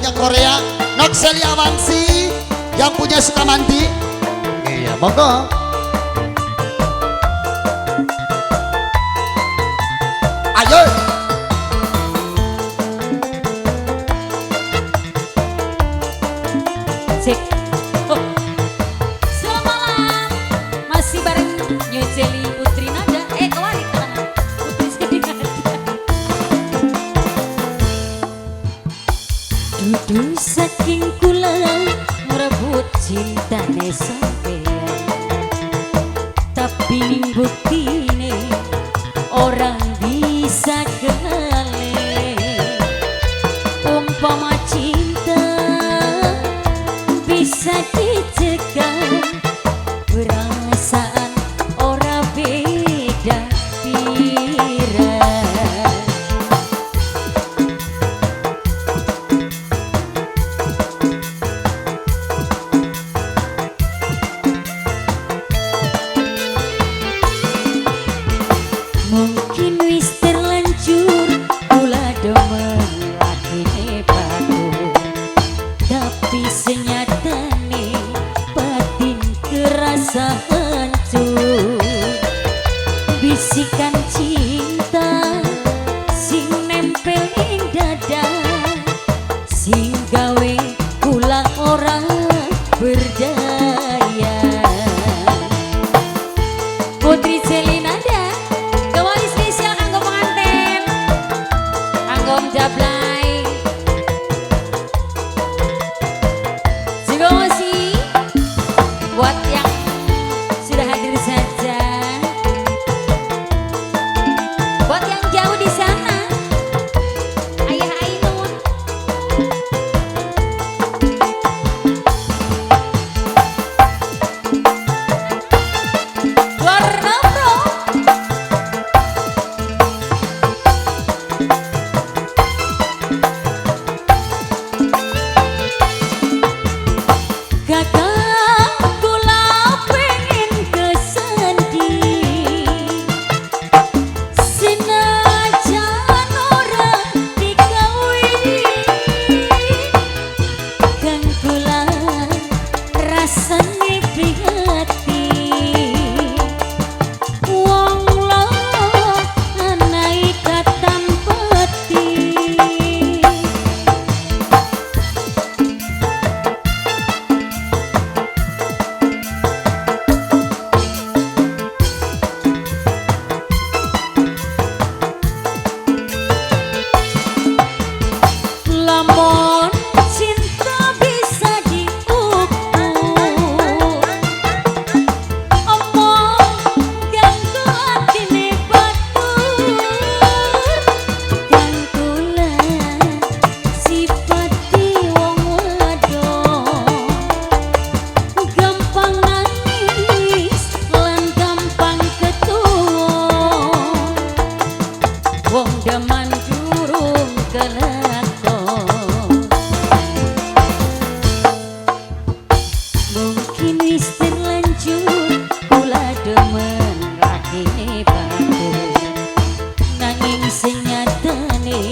punya Korea, Noxelia Wangsi, yang punya Sukamandi. Iya, monggo. Ayo. Cek. Oh. Selamat malam. Masih bareng New Jelly Putri Nada. Kewalik tangan. Putri Jelly Nada. Dudu saking kula merebut cintane sampean. Tapi ning buktine orang bisa kele. Umpama cinta bisa dicegah, perasaan ora beda pira. Mungkin wis terlanjur kula demen lakine batur, tapi senyatane batin kerasa hancur. Bisikan cinta sing nempel ing dada, sing gawe kula ora berdaya. Putri Celinada kembali spesial kanggo pengantin, kanggo Jablay. Juga masih buat yang sudah hadir saja, buat yang jauh di sana, Ayah Ainun. Warna Pro. Kakak kula pengen kesandi, senajan ora dikawini, kang kula rasane prihatin. Wong loro ana ikatan batin. Lamun cinta bisa diukur, omong ganggu atine batur, kang kula sifati wong wadon, gampang nangis lan gampang ketuwa. Wong deman durung kelakon. Mungkin wis terlanjur kula demen lakine batur, nanging senyatane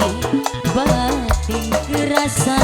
batin kerasa.